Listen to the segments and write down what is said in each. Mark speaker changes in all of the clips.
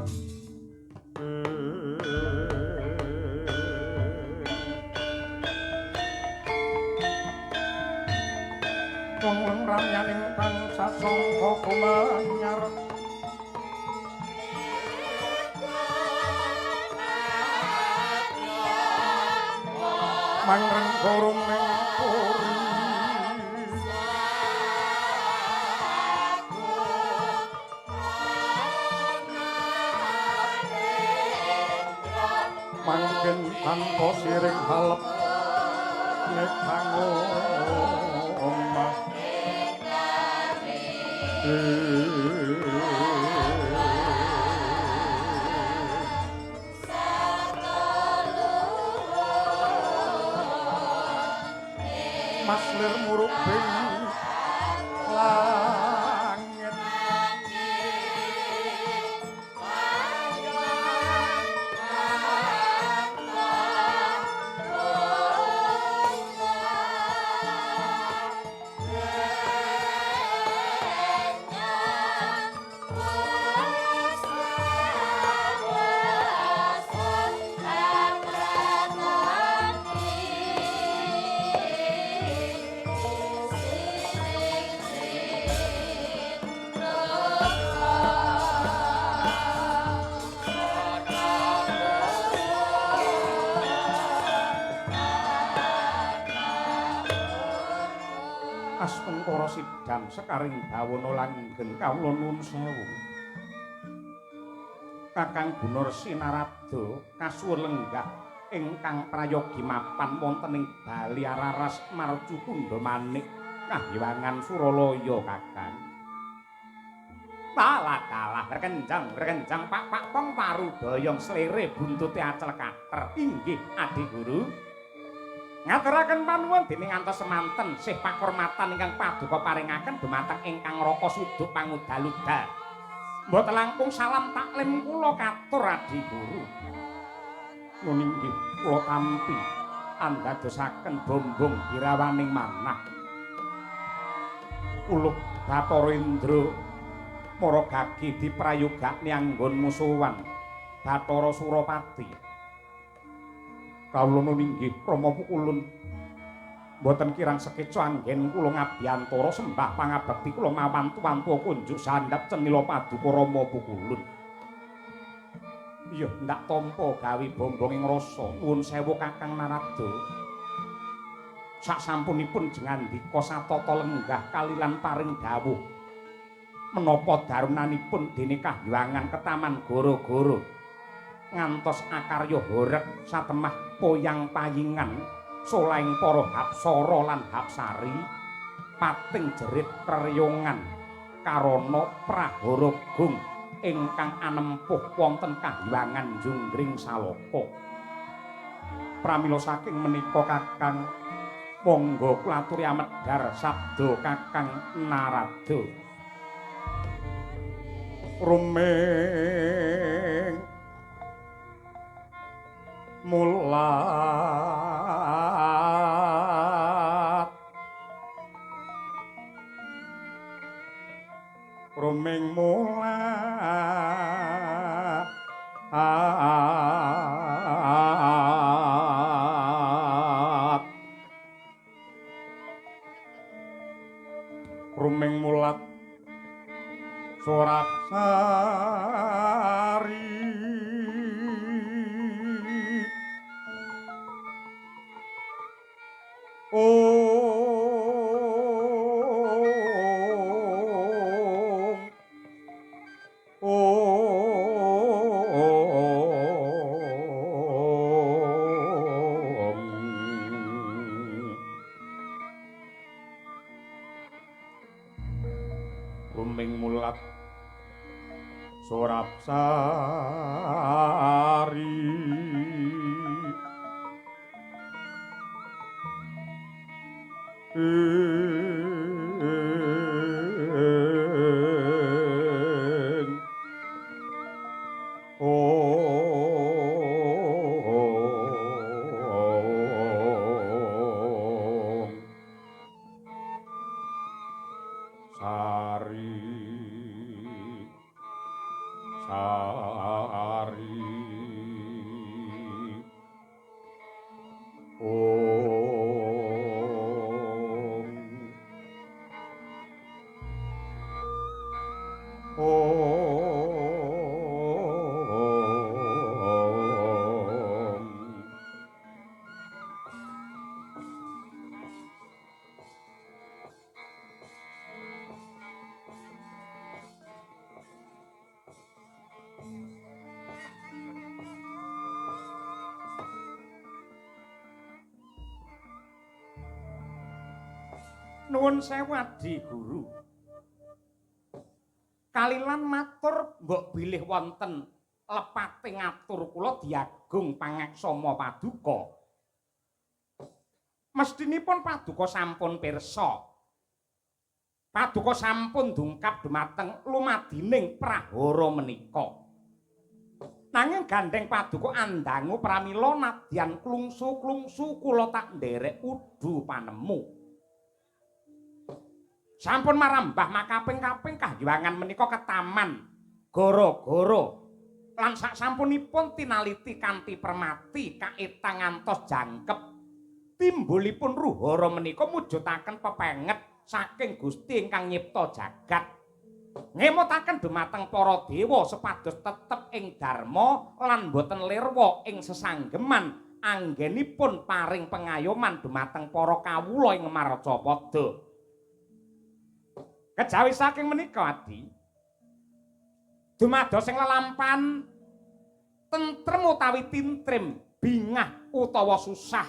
Speaker 1: Wong ramyaning kang sasangka kumanyar mangrengga rumeng puri mangken tanpa siring halep nekang omah. Mas lir murubing langit Astungkara sidam sekaring bawana langgeng kawula nuwun sewu. Kakang Gunarsi Narada kasuwun lenggah ingkang prayogi mapan wonten ing Bali Araras Marcu Kundha Manik Kahyangan Suralaya Kakang. Talah talah berkenjang berkenjang pak pak pong parudoyong slere buntute acel kater. Inggih Adi Guru. Ngaturaken panuwun dening ngantos semanten sih pakurmatan ingkang paduka paringaken dumateng ingkang raka suduk pangudal-udal. Mboten langkung salam taklim kula katur Adi Guru. Nun inggih kula tampi andadosaken bombong birawaning manah. Ulup Bathara Indra para gagi diprayogakne anggon musuhan Bathara Surapati. Kawula nun inggih Rama Pukulun mboten kirang sekeca anggen kula ngabiyantara sembah pangabekti kula mawantu-wantu kunjuk sandhap cenila paduka Rama Pukulun. Iya ndak tampa gawe bombong ing rasa. Nuwun sewu Kakang Narada. Sasampunipun jengandika satata lenggah kalilan paring dawuh menapa darunanipun dene kahyangan ketaman gara-gara ngantos akarya horeg satemah poyang payingan solaing para hapsara lan hapsari pating jerit reriyongan karana prahara gung ingkang anempuh wonten kahyangan Junggring Salaka. Pramila saking menika Kakang monggo kula aturi amedhar sabda Kakang Narada. Rumeng mulat rumeng mulat rumeng mulat sorak sari Om Om Ruming mulat sorap sari Om Sari Sari. Nuwun sewu, Adi Guru. Kalilan matur mbok bilih wonten lepate ngatur kula diagung pangaksama paduka. Mestinipun paduka sampun pirsa. Paduka sampun dungkap dumateng lumadining prahara menika. Nanging gandheng paduka andangu pramila nadyan klungsu-klungsu kula tak nderek udu panemu. Sampun marambah makaping-kaping kahyangan menika ketaman gara-gara lan sak sampunipun tinaliti kanthi permati kaetang ngantos jangkep timbulipun ruhara menika mujudaken pepenget saking Gusti ingkang nyipta jagat, ngemutaken dumateng para dewa supados tetep ing dharma lan boten lirwa ing sesanggeman anggenipun paring pengayoman dumateng para kawula ing marcapada. Kejawi saking menika, Adi, dumados ing lelampahan tentrem utawi tintrim, bingah utawa susah,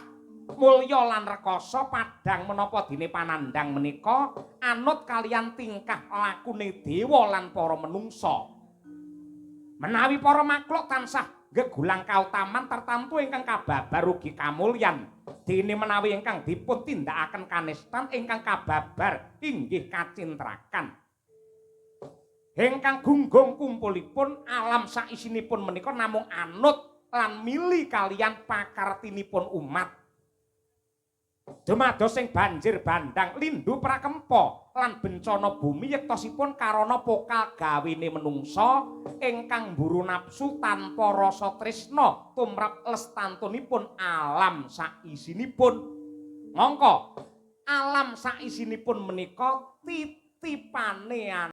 Speaker 1: mulya lan rekasa, padhang menapa dene panandhang menika anut kaliyan tingkah lakune dewa lan para menungsa. Menawi para makhluk tansah gegulang kautaman tertamtu ingkang kababar ugi kamulyan, dene menawi ingkang dipun tindakaken kanistan ingkang kababar inggih kacintrakan. Ingkang gunggung kumpulipun alam saisinipun menika namung anut lan mili kaliyan pakartinipun umat. Dumados sing banjir bandang, lindu prakempa lan bencana bumi yektosipun karana pokal gawene menungsa ingkang mburu nafsu tanpa rasa tresna tumrap lestantunipun alam saisinipun. Mongko alam saisinipun menika titipane